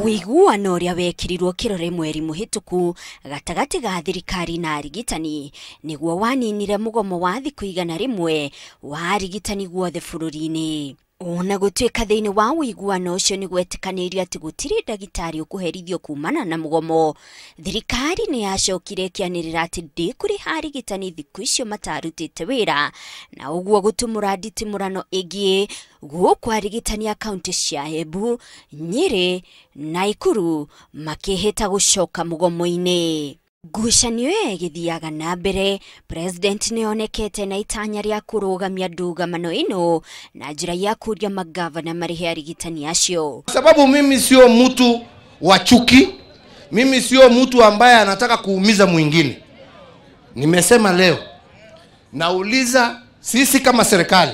Wĩiguano ũrĩa wekĩrirwo kĩrore mweri mũhĩtũku gatagatĩ ga thirikari na arigitani nĩguo waninire mũgomo wa thikũ 100 wa arigitani guothe bũrũri-inĩ. Ona gũtuĩka thĩinĩ wa ũiguano ũcio nĩ gwetĩkanĩirio atĩ gũtirĩ ndagĩtarĩ ũkũherithio kumana na mũgomo, thirikari nĩ yacokire ĩkĩanĩrĩra atĩ ndĩkũrĩha arigitani thikũ icio matarutĩte wĩra, na ũguo gũtumũra nditimũrano ĩngĩ gũkũ arigitani a kaunti cia Embu, Nyĩrĩ, Naikuru makĩhĩta gũcoka mũgomo-inĩ. Ngucanio ĩyo ĩgĩthiaga na mbere, President nĩonekete na itanya rĩa kũrũgamia ndũgamano ĩno na njĩra ya kũria magavana marĩhe arigitani acio. Sababu mimi sio mtu wa chuki, mimi sio mtu ambaye anataka kuumiza mwingine. Nimesema leo, nauliza sisi kama serikali,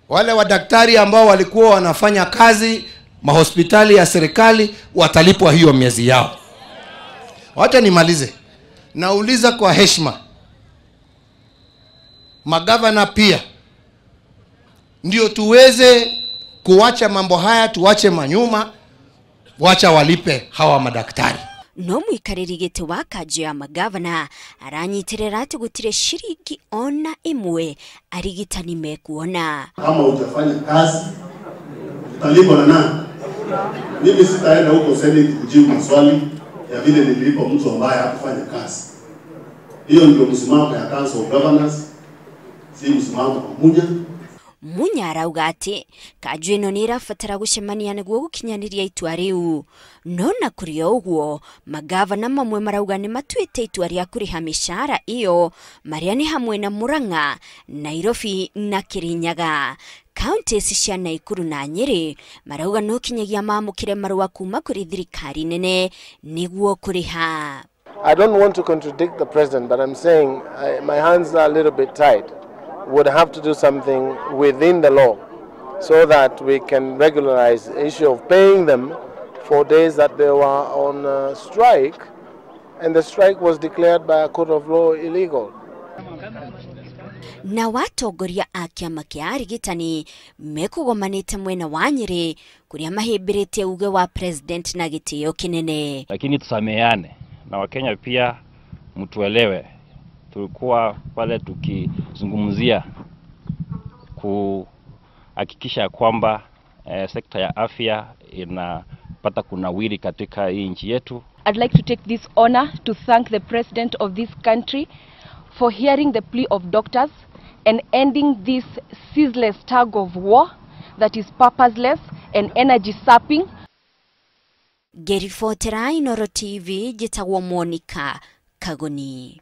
wale wadaktari ambao walikuwa wanafanya kazi mahospitali ya serikali watalipwa hiyo miezi yao. Wacha nimalize. Nauliza kwa heshima, magavana pia, ndio tuweze kuacha mambo haya, tuache manyuma, wacha walipe hawa madaktari. No muikarĩri gĩtĩ wa kanjũ ya magavana aranyitĩrĩra atĩ gũtirĩ ciringi ona ĩmwe arigitani mekuona. Kama hujafanya kazi utalipwa na nani? Mimi sitaenda huko Senate kujibu maswali ya vile nilipo mtu ambaye hakufanya kazi. Hiyo ndio msimamo ya Council of Governors, si msimamo wa Munya. Munya arauga atĩ kanjũ ĩno nĩ ĩrabatara gũcemania nĩguo gũkinyanĩria itua rĩu. No na kũrĩ o ũguo, magavana mamwe marauga nĩ matuĩte itua rĩa kũrĩha mĩcara ĩyo, marĩa nĩ hamwe na Murang'a, Nairobi na Kirinyaga. Counties cia Naikuru na Nyĩrĩ marauga no kinyagia mamũkĩre marũa kuma kũrĩ thirikari nene nĩguo kũrĩha. I don't want to contradict the president, but I'm saying my hands are a little bit tied. Would have to do something within the law so that we can regularize the issue of paying them for days that they were on strike, and the strike was declared by a court of law illegal. Na watongoria a kĩama kĩa arigitani mekũgomanĩte mwena wa Nyĩrĩ kũrĩa mahĩmbĩrĩtie uge wa president na gĩtĩo kĩnene. Lakini tusameheane na Wakenya pia mtuelewe, tulikuwa pale tukizungumzia kuhakikisha kwamba sekta ya afya inapata kunawiri katika hii nchi yetu. I'd like to take this honor to thank the president of this country for hearing the plea of doctors and ending this ceaseless tug of war that is purposeless and energy sapping. Ngĩribotera Inooro TV, njĩtagwo Monica Kagoni.